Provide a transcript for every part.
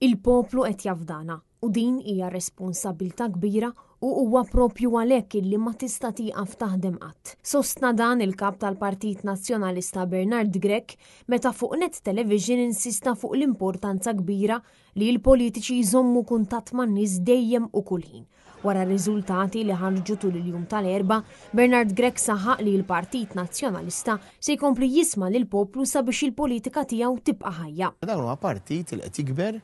Il-poplu qed jafdana u din hija responsabbiltà kbira u huwa proprju għalhekk illi ma tista' tieqaf taħdem qatt. Sostna dan il-Kap tal-Partit Nazzjonalista Bernard Grech meta fuq Net Television insista fuq l-importanza kbira li l-politiċi jżommu kuntatt man-nies dejjem u kull ħin. Wara r-riżultati li ħarġu tul il-jum tal-Erbgħa, Bernard Grech saħaq li l-Partit Nazzjonalista se jkompli jisma' lill-poplu sabiex il-politika tiegħu tibqa' ħajja. Dan huwa partit li qed jikber,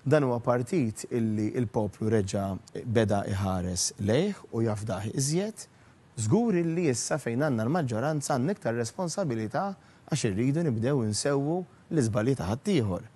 dan huwa partit illi l-poplu reġa' beda jħares lejh u jafdah iżjed. Żgur illi issa fejn għandna l-maġġoranza għandna iktar responsabilità għax irridu nibdew insewwu l-iżbalji ta' ħaddieħor.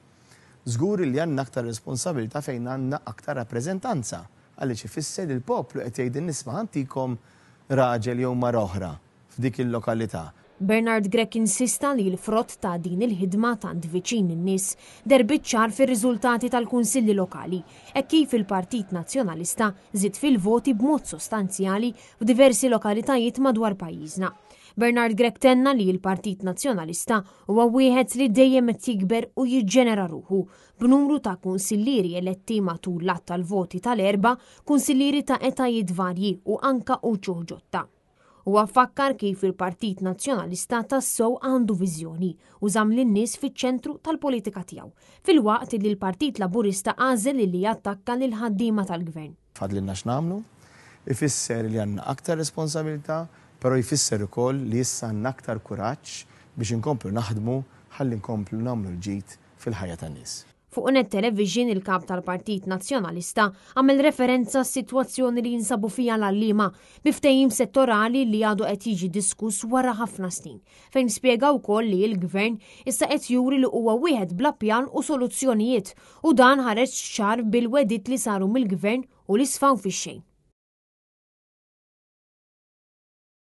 Żgur li għandna aktar responsabilità fejn għandna aktar rappreżentanza, għaliex ifisser li l-poplu qed jgħidilna isma' ħa ntikom raġel jew mara oħra f'dik il-lokalità. Bernard Grech insista li l-frott ta' din il-ħidma tant viċin in-nies deher biċ-ċar fir-riżultati tal-Kunsilli Lokali, hekk kif il-Partit Nazzjonalista żied fil-voti b'mod sostanzjali f'diversi lokalitajiet madwar pajjiżna. Bernard Grech tenna li l-Partit Nazzjonalista huwa wieħed li dejjem qed jikber u jiġġenera ruħu, b'numru ta' kunsillieri eletti matul l-għadd tal-voti tal-Erbgħa, kunsillieri ta' etajiet varji u anka uċuħ ġodda. Huwa fakkar kif il-Partit Nazzjonalista tassew għandu viżjoni u żamm lin-nies fiċ-ċentru tal-politika tiegħu, filwaqt li l-Partit Laburista għażel li jattakka lill-ħaddiema tal-Gvern. Fadlilna x'nagħmlu. Ifisser li għandna aktar responsabilità, però jfisser ukoll li issa għandna aktar kuraġġ biex inkomplu naħdmu ħalli nkomplu nagħmlu l-ġid fil-ħajja tan-nies. Fuq Net Television il-Kap tal-Partit Nazzjonalista għamel referenza għas-sitwazzjoni li jinsabu fiha l-għalliema bi ftehim settorali li għadu qed jiġi diskuss wara ħafna snin, fejn spjega wkoll li l-Gvern issa qed juri li huwa wieħed bla pjan u soluzzjonijiet u dan ħareġ ċar bil-wegħdiet li saru mill-Gvern u li sfaw fix-xejn.